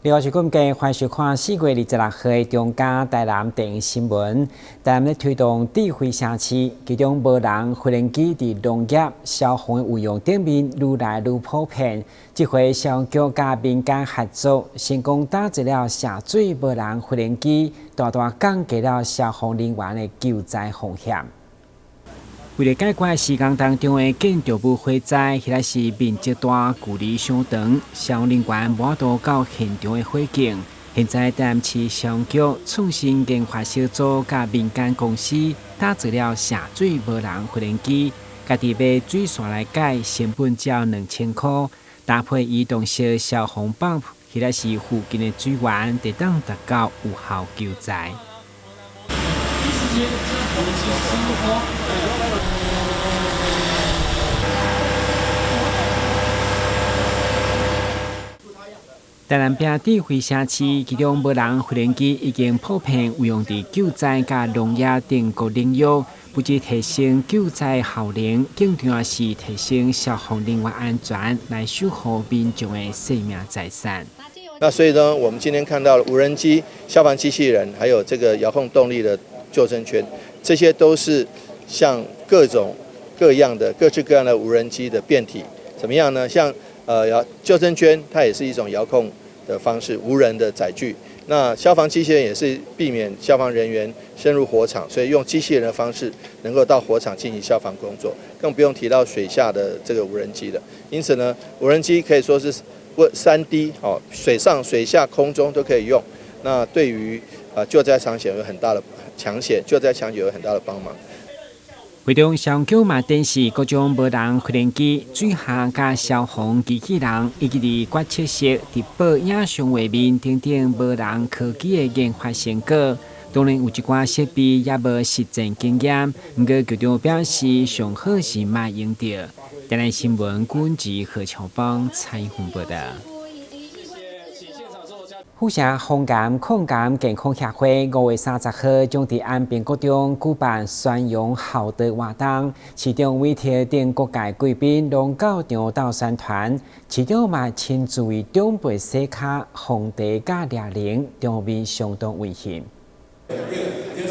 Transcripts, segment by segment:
另外是今日歡迎收看4月26號的中嘉台南電視新聞。台南咧推動智慧城市，其中無人飛行機佇農業、消防的運用頂面愈來愈普遍。這回消防局佮民間合作，成功打造了射水無人飛行機，大大降低了消防人員的救災風險。為了解決施工當中的建築物火災，或者是面積大、距離傷長，消防人員無法度到現場的火警。現在台南市消防局創新研發小組佮民間公司打造了射水無人飛行機，家己買水線來改，成本只要2000箍，搭配移動式消防泵，或者是附近的水源，就當達到有效救災。台南拚智慧城市，其中無人飛行機已經普遍運用佇救災佮農業等各領域，不只提升救災效能，更重要是提升消防人員安全，來守護民眾的生命財產。那所以呢，我們今天看到了無人機、消防機器人，還有這個遙控動力的救生圈，這些都是像各種各樣的、各式各樣的無人機的變體。怎麼樣呢？像遙救生圈，它也是一種遙控的方式，無人的載具。那消防機器人也是避免消防人員深入火場，所以用機器人的方式能夠到火場進行消防工作，更不用提到水下的這個無人機了。因此呢，無人機可以說是3D 哦，水上、水下、空中都可以用。那對於救災搶險有很大的搶險，救災搶險有很大的幫忙。會中消防局嘛展示各種無人飛行機、水下佮消防機器人，以及佇決策室直播影像畫面等等無人科技的研發成果。當然有一寡設備猶無實戰經驗，毋過局長表示上好是莫用著。台南新聞軍事何巧邦採訪報道。府城防癌抗癌健康協會5月30號將佇安平國中舉辦宣揚孝道活動，市長韋特等各界貴賓攏到場鬥宣傳，市長嘛親自為長輩洗跤、奉茶佮掠龍，場面相當溫馨。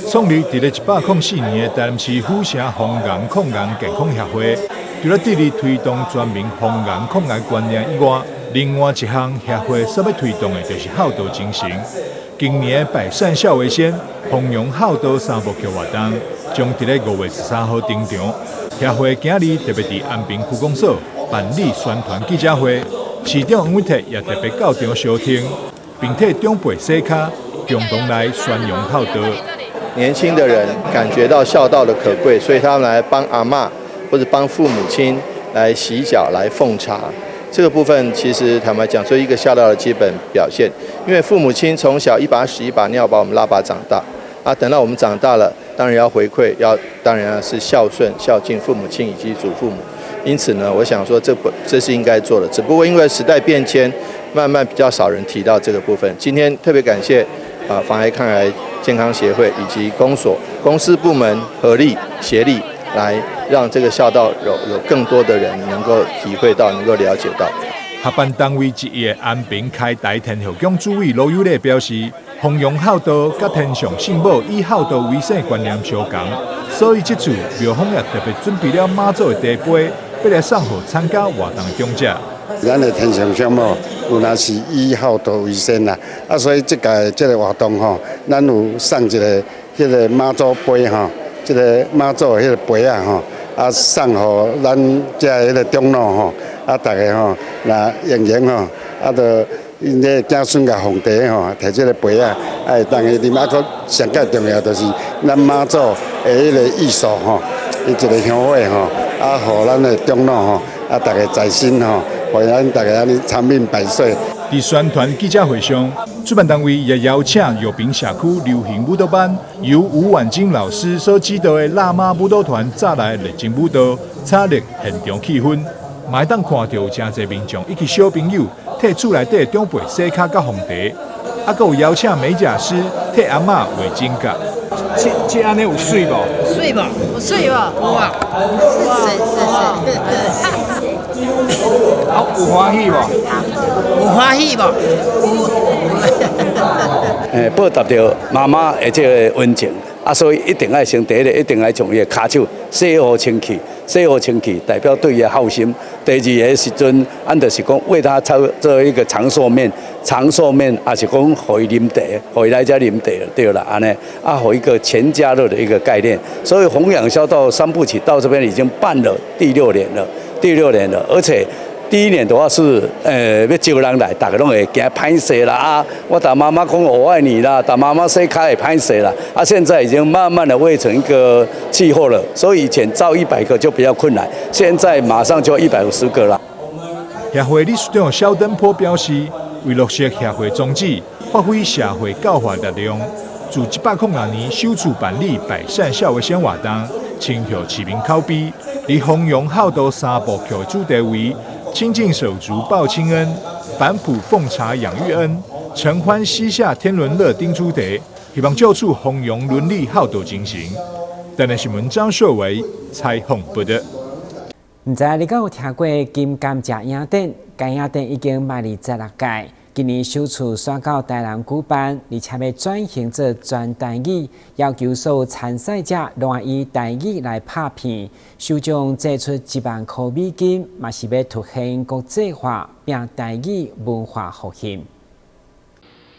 創立佇咧104年的台南市府城防癌抗癌健康協會，除了致力推動全民防癌抗癌觀念以外，另外一項協會所欲推動的就是孝道精神。今年的百善孝為先，弘揚孝道三部曲活動，將佇咧5月13號登場。協會今日特別佇安平區公所辦理宣傳記者會，市長黃偉哲也特別到場相挺，並替長輩洗跤，共同來宣揚孝道。年輕的人感覺到孝道的可貴，所以他們來幫阿嬤或者幫父母親來洗腳、來奉茶。這個部分其實坦白講，是一個孝道的基本表現。因為父母親從小一把屎一把尿把我們拉拔長大，啊，等到我們長大了，當然要回饋，要當然是孝順、孝敬父母親以及祖父母。因此呢，我想說這不這是應該做的，只不過因為時代變遷，慢慢比較少人提到這個部分。今天特別感謝啊，防癌抗癌健康協會以及公所、公私部門合力協力，來讓這個孝道有更多的人能夠體會到，能夠了解到。合辦單位之一的安平開台天后宮主委羅有禮表示，弘揚孝道佮天上聖母以孝道為先觀念相仝，所以這次廟方也特別準備了媽祖的茶杯，欲來送予參加活動的長者。咱的天上聖母有若是以孝道為先啦，啊，所以這屆這個活動吼，咱有送一個彼個媽祖杯吼，這個媽祖的彼個杯仔吼，啊，送予咱遮彼個長老吼，啊，逐家吼，若用用吼，啊，就𪜶這個子孫共奉茶吼，提這個杯仔，啊，會當去啉。啊，閣上蓋重要就是咱媽祖的彼個意思吼，伊一個香火吼，啊，予咱的長老吼，啊，逐家財神吼，予咱逐家按呢長命百歲。佇宣傳記者會上，主辦單位也邀請玉屏社區流行舞蹈班，由吳婉晶老師所指導的辣媽舞蹈團帶來熱情舞蹈，炒熱現場氣氛。嘛會當看著有誠濟民眾以及小朋友替厝內底長輩洗跤佮奉茶，啊，閣有邀請美甲師替阿嬤畫指甲。這這按呢有媠無？媠無？有媠無？有啊。是是是。啊，有歡喜無？有歡喜無？有。報答著媽媽的這个恩情，啊，所以一定愛先第一个，一定愛將伊的跤手洗予清氣，洗予清氣，代表對伊的孝心。第二个時陣，咱就是講為他做做一個長壽麵，長壽麵也是講予伊啉茶，予伊來遮啉茶對啦，按呢，啊，予一個全家樂的一個概念。所以弘揚孝道三部曲到這邊已經辦了第六年了，第六年了，而且第一年的話是，欲招人來，逐家攏會驚歹勢啦啊！我共媽媽講我愛你啦，共媽媽洗跤會歹勢啦。啊，現在已經慢慢的匯成一個氣候了，所以以前招100個就比較困難，現在馬上就150個啦。協會理事長蕭登坡表示，為落實協會宗旨，發揮社會教化力量，自106年首次辦理百善孝為先活動，親像市民口碑，佇弘揚孝道三部曲的主題為親近手足報親恩，反哺奉茶養育恩，承歡膝下天倫樂等主題，希望藉此弘揚倫理孝道精神。台南新聞張碩維採訪報導。毋知你敢有聽過金甘蔗影展？該影展已經邁26屆，今年首次選到台南舉辦，而且欲轉型做全台語，要求所有參賽者攏愛以台語來拍片，首獎祭出1萬箍美金，嘛是欲凸顯國際化，拼台語文化復興。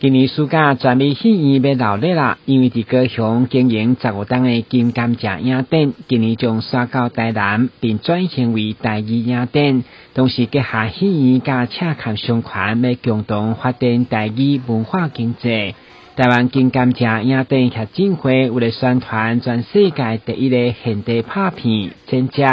今年暑假全美戲院欲鬧熱啦，因為佇高雄經營15冬的金甘蔗影展，今年將徙到台南，並轉型為台語影展，同時結合戲院佮赤崁商圈，欲共同發展台語文化經濟。台灣金甘蔗影展協進會為了宣傳全世界第一个現地拍片剪接，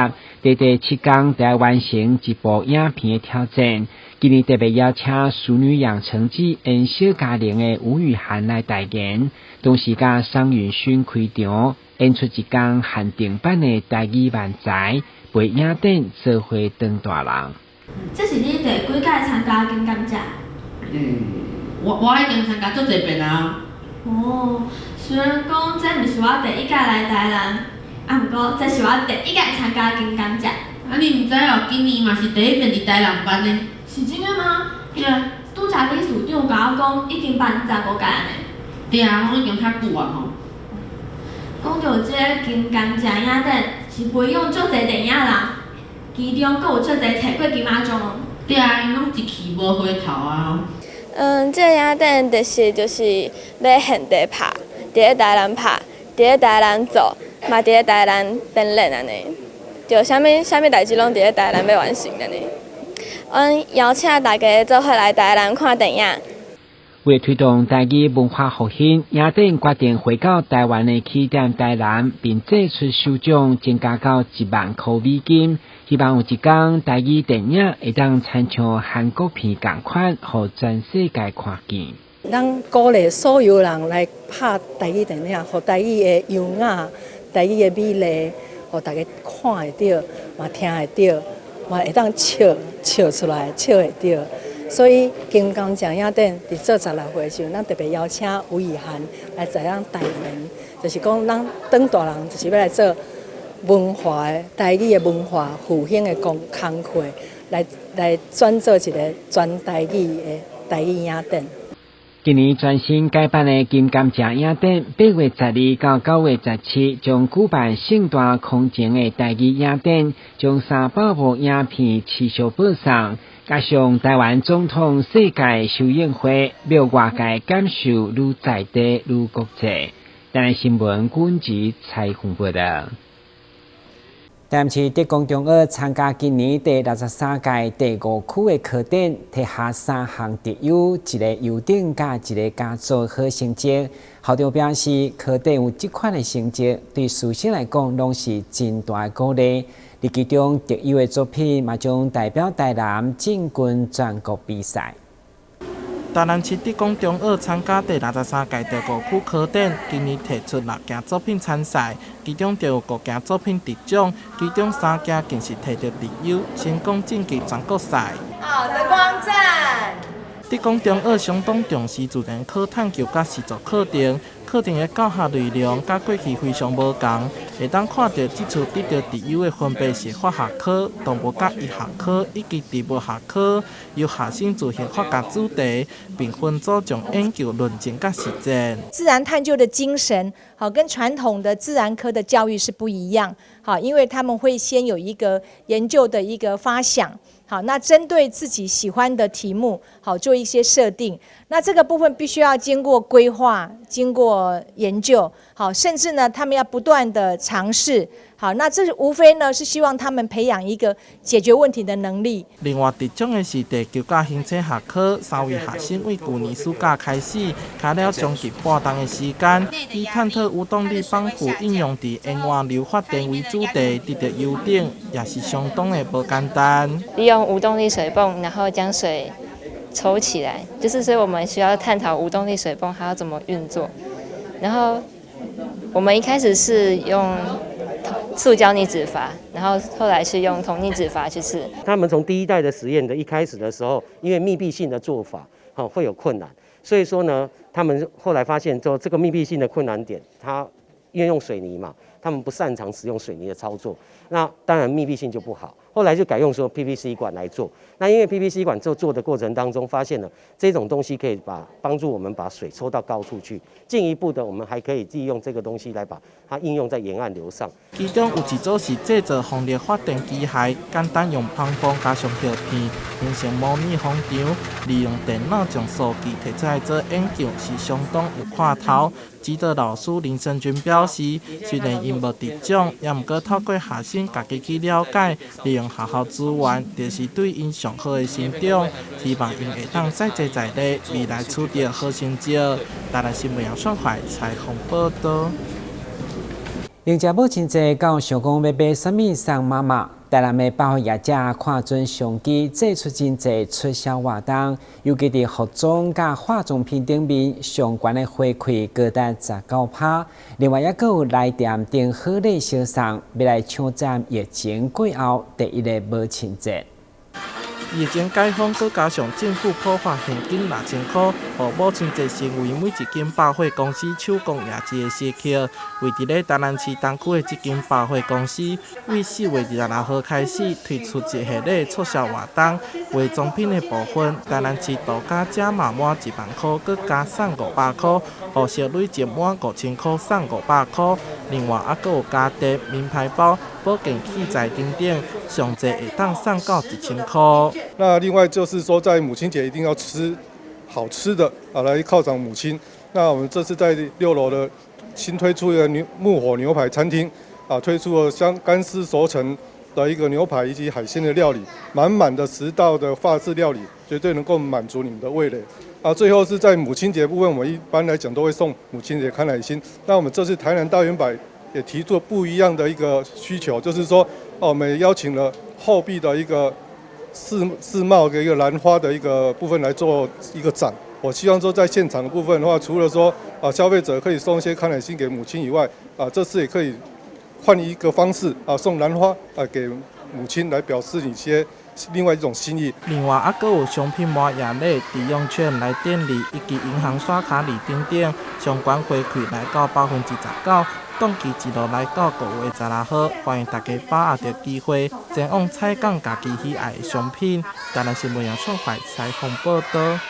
短短7工就欲完成一部影片的挑戰。今年特別邀請《淑女養成記》演小嘉玲的吳雨涵來代言，同時佮桑允勳開場演出一工限定版的台語漫才，陪影展做伙長大人。這是你第幾屆參加金甘蔗？嗯，我已經參加足濟遍啊。哦，雖然講這毋是我第一屆來台南，啊，毋過這是我第一屆參加金甘蔗。啊，你毋知哦？今年嘛是第一遍佇台南辦的。是真的嗎？對啊。拄才理事長共我講，已經辦15屆呢。對啊，攏已經較久啊吼。講著這个金甘蔗影展是培養足濟電影人，其中閣有足濟提過金馬獎哦。對啊，𪜶攏一去無回頭啊。嗯，這个影展特色就是欲現地拍，佇咧台南拍，佇咧台南做，嘛佇咧台南展覽按呢。就啥物啥物代誌攏佇咧台南欲完成按呢。阮邀請大家做伙來台南看電影。為推動台語文化復興，影展決定回到台灣的起點台南，並祭出首獎增加到1萬箍美金，希望有一天台語電影會當親像韓國片仝款，予全世界看見。咱鼓勵所有人來拍台語電影，予台語的優雅、台語的美麗，予大家看會著，嘛聽會著，嘛會當笑笑出來，笑會著。所以金甘蔗影展佇做16歲時陣，咱特別邀請吳雨涵來在咱代言，就是講咱長大人就是欲來做文化的台語的文化復興的工工課，來轉做一个全台語的台語影展。今年全新改版的金甘蔗影展，8月12到9月17將舉辦盛大空前的台語影展，將300部影片持續播送，加上台灣總統世界首映會，欲外界感受愈在地愈國際。台南新聞軍籍採訪報導。台南市德光中學參加今年第63屆第五區的科展，提下三項特優，一个優等佮一个佳作好成績。校長表示，科展有這款的成績，對師生來講攏是真大的鼓勵。而其中特優的作品，嘛將代表台南進軍全國比賽。台南市德光中學參加第63屆第五區科展，今年提出六件作品參賽，其中就有五件作品得獎，其中三件更是提著特優，成功晉級全國賽。好，德光讚。德廣中學相當重視自然科探究佮實作課程，課程的教學內容佮過去非常無仝，會當看著這次得著特優的分別是化學科、動物佮醫學科以及植物學科，由學生自行發掘主題，並分組將研究論證佮實踐。自然探究的精神，好，跟傳統的自然科的教育是不一樣，好，因為他們會先有一個研究的一個發想。好，那針對自己喜歡的題目，好做一些設定。那這個部分必須要經過規劃、經過研究，好，甚至呢，他們要不斷的嘗試。好，那這無非呢是希望他們培養一個解決問題的能力。另外，得獎的是地球佮行星學科，三位學生為舊年暑假開始，花了將近半冬的時間，以探討無動力泵浦應用佇沿灣流發電為主題，得著優等，也是相當的無簡單。利用無動力水泵，然後將水抽起來，就是所以我們需要探討無動力水泵它要怎麼運作。然後我們一開始是用塑膠逆止閥，然後後來是用銅逆止閥去試。他們從第一代的實驗的一開始的時候，因為密閉性的做法，好會有困難，所以說呢，他們後來發現說這個密閉性的困難點，它因為用水泥嘛，他們不擅長使用水泥的操作，那當然密閉性就不好。後來就改用說 PVC 管來做，那因為 PVC 管做做的過程當中，發現了這種東西可以把幫助我們把水抽到高處去。進一步的，我們還可以利用這個東西來把它應用在沿岸流上。其中有一組是製造風力發電機械，簡單用帆布加上葉片形成模擬風場，利用電腦將數據提出來做研究，是相當有看頭。指導老師林勝軍表示，雖然𪜶無得獎，也毋過透過學生家己去了解，利用學校資源，就是對𪜶上好的成長。希望𪜶會當再接再厲，未來取得好成績。台南新聞楊雙懷採訪報導。迎接母親節，敢有想講欲買啥物送媽媽？台南的百貨業者看準商機，祭出真濟促銷活動，尤其佇服裝佮化妝品頂面上懸的回饋高達19%。另外，猶閣有來店訂好禮相送，欲來搶佔疫情過後第一个母親節。疫情解封，閣加上政府普發現金6000箍，予母親節成為每一間百貨公司手工業者的時刻。位佇咧台南市東區的這間百貨公司，為4月26號開始推出一系列促銷活動。化妝品的部分，台南市獨家加碼滿1萬箍，閣加送500箍；服飾累積滿5000箍送500箍。另外，猶閣有家電、名牌包、保健器材等等，上濟會當送到1000箍。那另外就是說，在母親節一定要吃好吃的啊，來犒賞母親。那我們這次在6樓的新推出一個牛木火牛排餐廳啊，推出了香乾絲熟成的一個牛排以及海鮮的料理，滿滿的10道的法式料理，絕對能夠滿足你們的味蕾。啊，最後是在母親節部分，我們一般來講都會送母親節康乃馨。那我們這次台南大遠百也提出了不一樣的一個需求，就是說，我們邀請了後壁的一個世貿的一個蘭花的一個部分來做一個展。我希望說在現場的部分的話，除了說啊消費者可以送一些康乃馨給母親以外，啊這次也可以換一個方式啊送蘭花啊給母親來表示一些另外一種心意。另外，猶閣有商品滿額禮、抵用券來電禮以及銀行刷卡禮等等，相關回饋來到19%。檔期一路來到5月16號，歡迎大家把握著機會，前往採購家己喜愛的商品。台南新聞楊創懷採訪報導。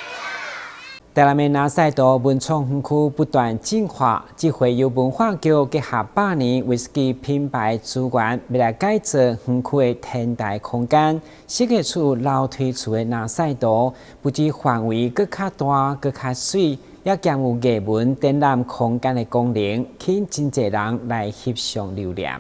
台南的藍曬圖文創園區不斷進化，這回由文化局結合百年威士忌品牌資源，欲來改造園區的天台空間，設計出樓梯厝的藍曬圖，不止範圍閣較大、閣較媠，也兼有藝文展覽空間的功能，吸引真濟人來翕相留念。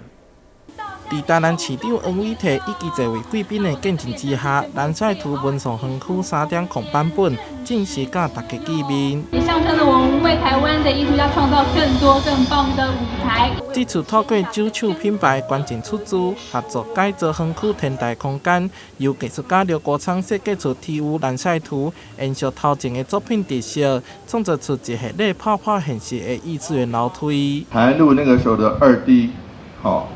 佇台南市長黃偉哲以及濟位貴賓的見證之下，藍曬圖文創園區3.0版本正式佮大家見面。也象徵著我們為台灣的藝術家創造更多更棒的舞台。這次透過酒廠品牌捐贈出資，合作改造園區天台空間，由藝術家劉國昌設計出天宇藍曬圖，延續頭前的作品特色，創造出一系列泡泡現實的異次元樓梯。海岸路那個時候的2D，好。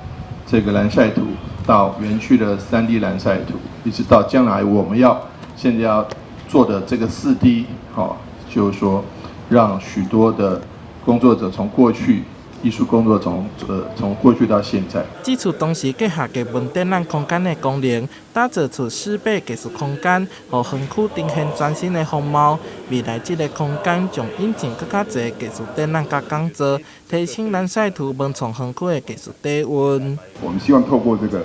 這個藍曬圖到園區的3D 藍曬圖，一直到將來我們要現在要做的這個4D，好，就是說讓許多的工作者從過去藝術工作從過去到現在。這次同時結合藝文展覽空間的功能，打造出四倍藝術空間，予園區呈現全新的風貌。未來這个空間將引進閣較濟藝術展覽佮講座，提升南賽圖文創園區的藝術底蘊。我們希望透過這個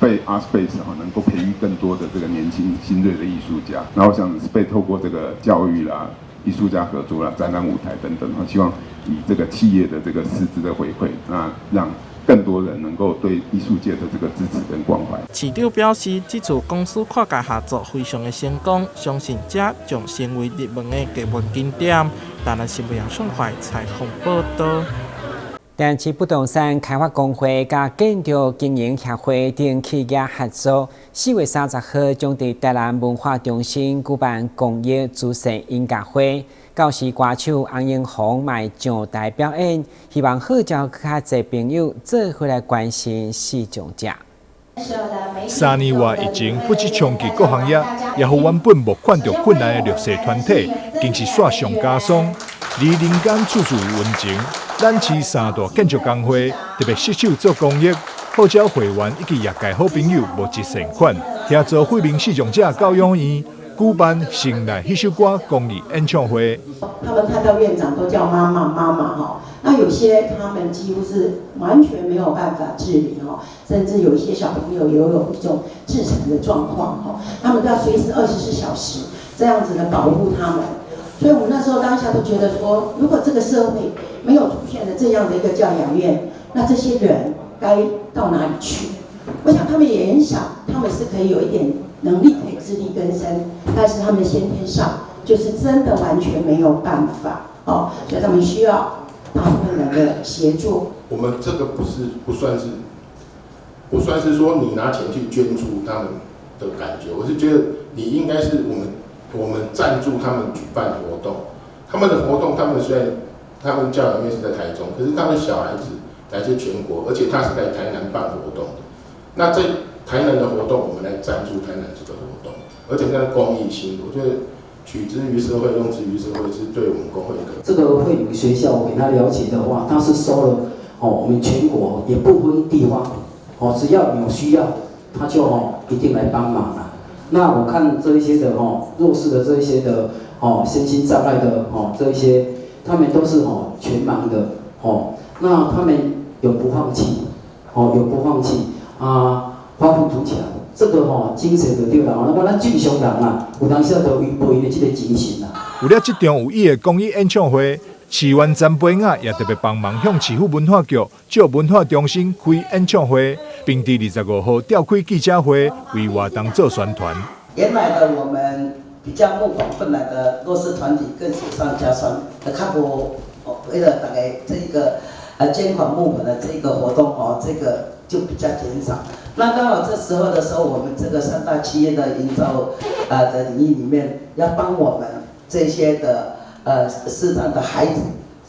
Space Art Space 哈，能夠培育更多的這個年輕新銳的藝術家。然後像 Space 透過這個教育啦、藝術家合作啦、展覽舞台等等，希望以這個企業的這個實質的回饋，那讓更多人能夠對藝術界的這個支持跟關懷。市長表示，這次公司跨界合作非常的成功，相信這將成為熱門的藝文景點。台南新聞楊順懷採訪報導。台南市不動產開發公會佮建築經營協會等企業合作，4月30號將佇台南文化中心舉辦公益慈善音樂會。到時歌手洪榮宏嘛會上台表演，希望號召較濟朋友做伙來關心視障者。 3年外疫情不止衝擊各行業，也予原本募款著困難的弱勢團體，更是雪上加霜。而人間處處有溫情，咱市三大建築工會特別攜手做公益，號召會員以及業界好朋友募集善款，協助惠民視障者教養院舉辦成立彼首歌公益演唱會。他們看到院長都叫媽媽媽媽哈，那有些他們幾乎是完全沒有辦法自理哈，甚至有一些小朋友也有一種致殘的狀況哈，他們都要隨時24小時這樣子的保護他們。所以我們那時候當下都覺得說，如果這個社會沒有出現了這樣的一個教養院，那這些人該到哪裡去？我想他們也很小，他們是可以有一點能力可以自力更生，但是他們先天上就是真的完全沒有辦法哦，所以他們需要大部分人的協助。我們這個不算是說你拿錢去捐助他們的感覺，我是覺得你應該是我們贊助他們舉辦活動，他們的活動，他們雖然他們教養院是在台中，可是他們小孩子來自全國，而且他是在台南辦活動的。那在台南的活動，我們來贊助台南這個活動，而且它的公益性，我覺得取之於社會，用之於社會，是對我們工會的。這個惠民學校，我給他了解的話，他是收了哦，我們全國也不分地方，哦，只要有需要，他就哦一定來幫忙啦。那我看這一些的哦弱勢的這一些的哦身心障礙的哦這一些，他們都是哦全盲的哦，那他們永不放棄，哦永不放棄啊，發奮圖強，這個吼精神就對啦。那我咱正常人啊，有當時都違背𪜶的這個精神啦。為了這場有意義的公益演唱會，市議員詹培雅也特別幫忙向市府文化局借文化中心開演唱會，並佇25號召開記者會為活動做宣傳。原來的我們比較募款困難的弱勢團體更雪上加霜，較無為了大家這個捐款募款的這個活動哦，這個就比較減少。那剛好這時候的時候，我們這個三大企業的營造的領域裡面，要幫我們這些的視障的孩子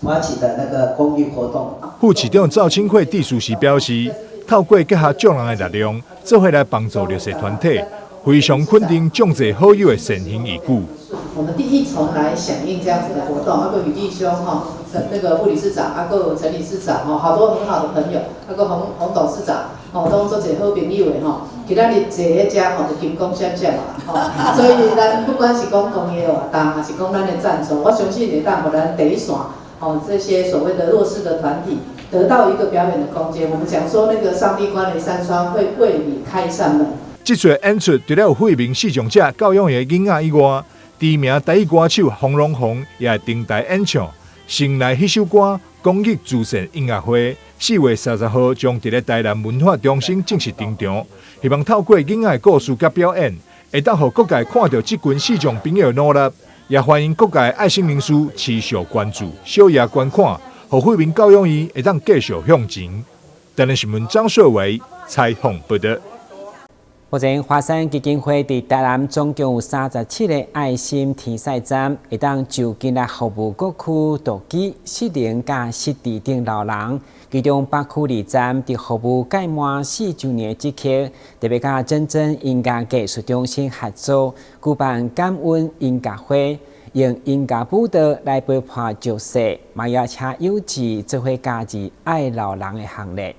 發起的那個公益活動。副市長趙清慧致辭時表示，透過結合眾人的力量，做伙來幫助弱勢團體，非常肯定眾濟好友的善行義舉。我們第一重來響應這樣子的活動，啊閣呂弟兄哈，陳那個副理事長，啊閣陳理事長吼，好多很好的朋友，啊閣洪洪董事長，吼，攏做濟好朋友的吼，今仔日坐佇遮吼，就金光閃閃嘛，吼，所以咱不管是講公益活動，還是講咱的贊助，我相信會當予咱第一線，吼，這些所謂的弱勢的團體得到一個表演的空間。我們講說那個上帝關了一扇窗，會為你開一扇門。這次演出除了有惠民視障者教養院的囡仔以外，知名台語歌手洪榮宏也會登台演唱。成來彼首歌公益慈善音樂會，4月30號將佇咧台南文化中心正式登場。希望透過囡仔的故事佮表演，會當予各界看著這群視障朋友的努力，也歡迎各界愛心人士持續關注、小額捐款，予惠民教養院會當繼續向前。台南新聞張碩偉採訪報導。目前華山基金會佇台南總共有37個愛心天使站，會當就近來服務各區獨居、失能佮失智等老人。其中北區二站佇服務屆滿4週年這刻，特別佮真真音樂藝術中心合作，舉辦感恩音樂會，用音樂舞蹈來陪伴弱勢，嘛邀請幼稚做伙加入愛老人的行列。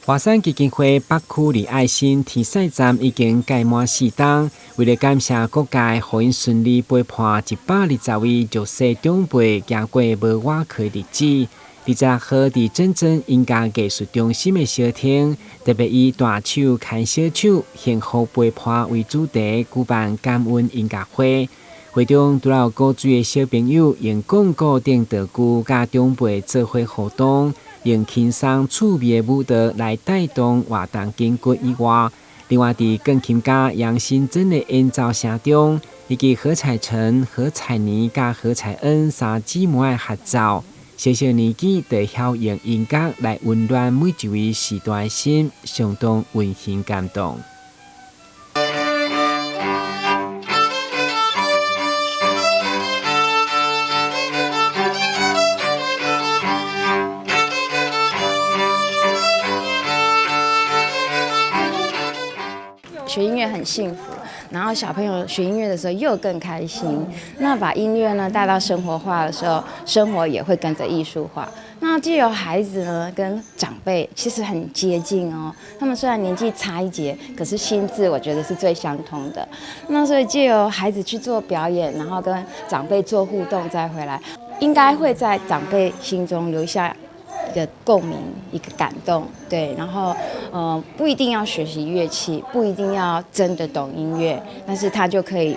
華山基金會北區二愛心天使站已經屆滿4冬，為了感謝各界，予𪜶順利陪伴120位弱勢長輩行過無倚靠日子。26號佇真真音樂藝術中心的小廳，特別以大手牽小手、幸福陪伴為主題，舉辦感恩音樂會。會中除了有古錐的小朋友用講古等道具，佮長輩做伙互動，用輕鬆趣味的舞蹈來帶動活動筋骨以外，另外佇鋼琴家楊新珍的演奏聲中，以及何彩成、何彩妮佮何彩恩三姊妹的合奏，小小年紀就曉用音樂來溫暖每一位時代的心，相當溫馨感動。學音樂很幸福，然後小朋友學音樂的時候又更開心。那把音樂呢帶到生活化的時候，生活也會跟着藝術化。那藉由孩子呢跟長輩其實很接近哦，他們雖然年紀差一截，可是心智我覺得是最相通的。那所以藉由孩子去做表演，然後跟長輩做互動，再回來，應該會在長輩心中留下一個共鳴，一個感動，對，然後，不一定要學習樂器，不一定要真的懂音樂，但是他就可以，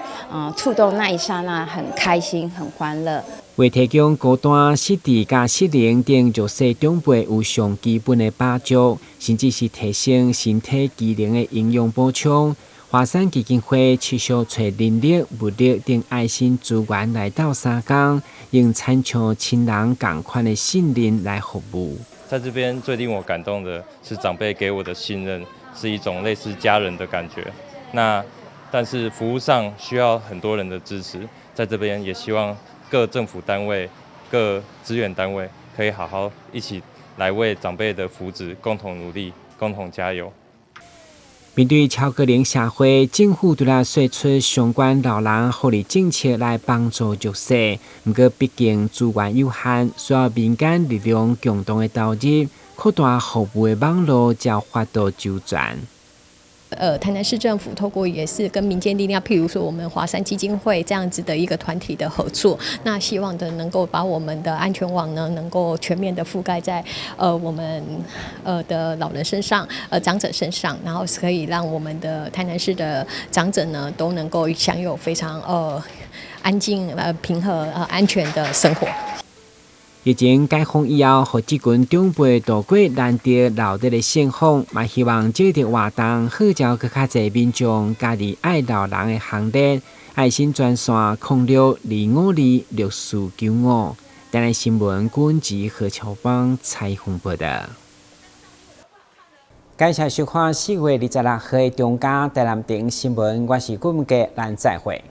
觸動那一剎那，很開心，很歡樂。為提供孤單、失智佮失能等弱勢長輩有上基本的飽足，甚至是提升身體機能的營養補充，華山基金會持續揣人力、物力等愛心資源來鬥相共，用親像親人仝款的信任來服務。在這邊最令我感動的是長輩給我的信任，是一種類似家人的感覺。那但是服務上需要很多人的支持，在這邊也希望各政府單位、各資源單位可以好好一起來為長輩的福祉共同努力、共同加油。面對超高齡社會，政府除了釋出相關老人福利政策來幫助弱勢，毋過畢竟資源有限，需要民間力量共同的投入，擴大服務的網路，才有法度周全。台南市政府透過也是跟民間力量，譬如說我們華山基金會這樣子的一個團體的合作，那希望的能夠把我們的安全網呢，能夠全面的覆蓋在我們的老人身上，長者身上，然後可以讓我們的台南市的長者呢，都能夠享有非常安靜、平和、安全的生活。疫情解封以後，予這群長輩度過難得熱鬧的盛況，嘛希望這個活動號召閣較濟民眾加入愛老人的行列。愛心專線0625226495。台南新聞郭文何秋芳採訪報導。感謝收看4月26號的中嘉台南電新聞，我是郭文傑，咱再會。